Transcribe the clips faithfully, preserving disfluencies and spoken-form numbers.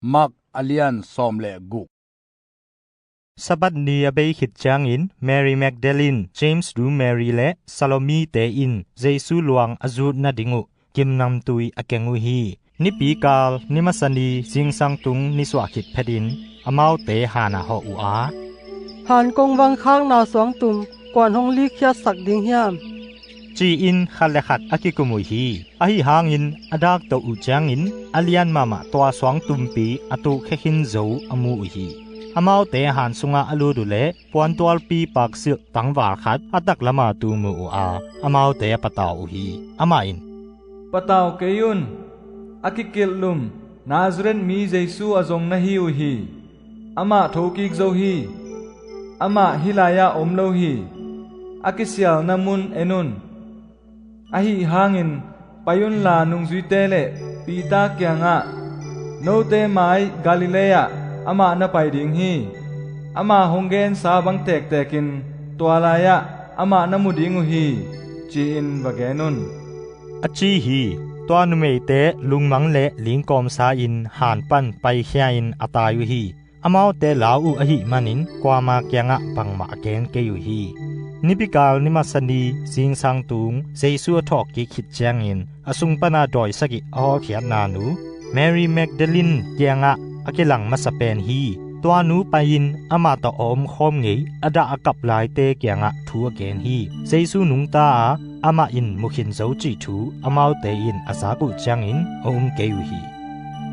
Mark a lian sawm le guk. Sabbath ni a bei khit ciangin Mary Magdalene, James' nu Mary le Salome-te in Jesu luang a zut nading uh gimnamtui a keng uh hi. Nipikal ni masa ni zingsang tung nisuah khit phetin amaute hanah hawh uh a, "Han kong vangkhakna suangtum kuan hong likkhiatsak ding hiam?" ci-in khat le khat a kikum uh hi. Ahi hangin a daktoh uh ciangin a lian mahmah tua suangtumpi a tuhkhia khin zo a mu uh hi. Amaute han sungah a lut uh leh puantualpi paksilh tangval khat a taklama tu mu uh a, amaute a patau uh hi. Amah in, "Patau kei un. A kikilhlum Nazareth mi Jesu a zong na hi uh hi. Amah thokik zo hi. Amah hih lai-ah om lo hi. A kisialna mun en un. Ahi hangin pai unla nungzuite le Peter kiangah, 'Note mai Galilee ah amah na pai ding hi. Amah hong gensa bang tektekin tua lai-ah amah na mu ding uh hi,' ci-in va gen un," a ci hi. Tua numeite lungmang le lingkawmsa in han pan paikhia-in a tai uh hi. Amaute lau uh ahih manin kuama kiangah bangmah a gen kei uh hi. Nipikal ni masa ni zingsang tung Jesu a thawhkik khit ciangin a sung pana dawi sagih a hawlkhiatna nu Mary Magdalene kiangah a kilang masa pen hi. Tua nu pai-in amah tawh a omkhawm ngei a dah a kap laite kiangah thu a gen hi. Jesu nungta a, amah in mu khin zo cih thu amaute in a zak uh ciangin a um kei uh hi.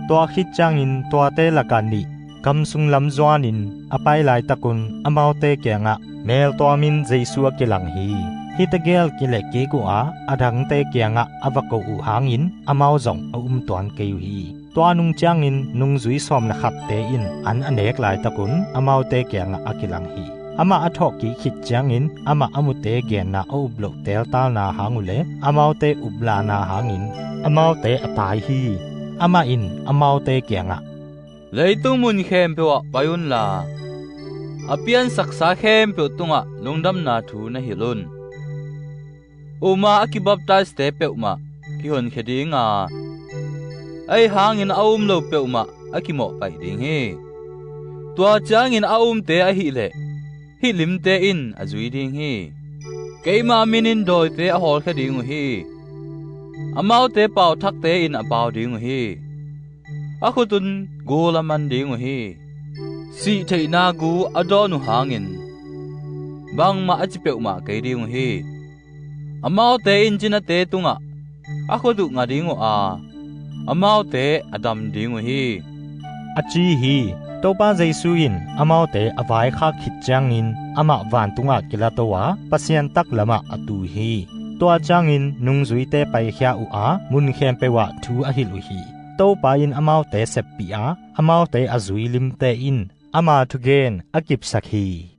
Tua khit ciangin tuate lakah nih gam sung lam zuanin a pai laitakun amaute kiangah meltuamin Jesu a kilang hi. Hih tegel kilehkik uh a, a dangte kiangah a va ko uh hangin amau zong a um tuan kei uh hi. Tua nung ciangin nungzui sawm le khatte in an a nek laitakun amaute kiangah a kilang hi. Amah a thawhkik khit ciangin amah a mute genna a up loh teltalna hang uh le amaute uplahna hangin amaute a tai hi. Amah in amaute kiangah, "Leitung mun khempeuh ah pai unla a piansaksa khempeuh tungah lungdamna thu na hilh un. Uma a kibaptaiz-te peuhmah kihonkhia dinga, ahi hangin a um lo peuhmah a kimawhpaih ding hi. Tua ciangin a umte ahileh hih limte in a zui ding hi. Keima minin dawite a hawlkhia ding uh hi. Amaute pauthakte in a pau ding uh hi. A khutun gul a man ding uh hi. Sihtheihna gu a dawn uh hangin bangmah a ci peuhmah kei ding uh hi. Amaute in cinate tungah a khut uh nga ding uh a, amaute a dam ding uh hi," a ci hi. Topa Jesu in amaute a vaikhak khit ciangin amah vantungah kilato a, Pasian taklamah a tu hi. Tua ciangin nungzuite paikhia uh a, mun khempeuh ah thu a hilh uh hi. Topa in amaute seppih a, amaute a zui limte in ama thugen a kipsak hi.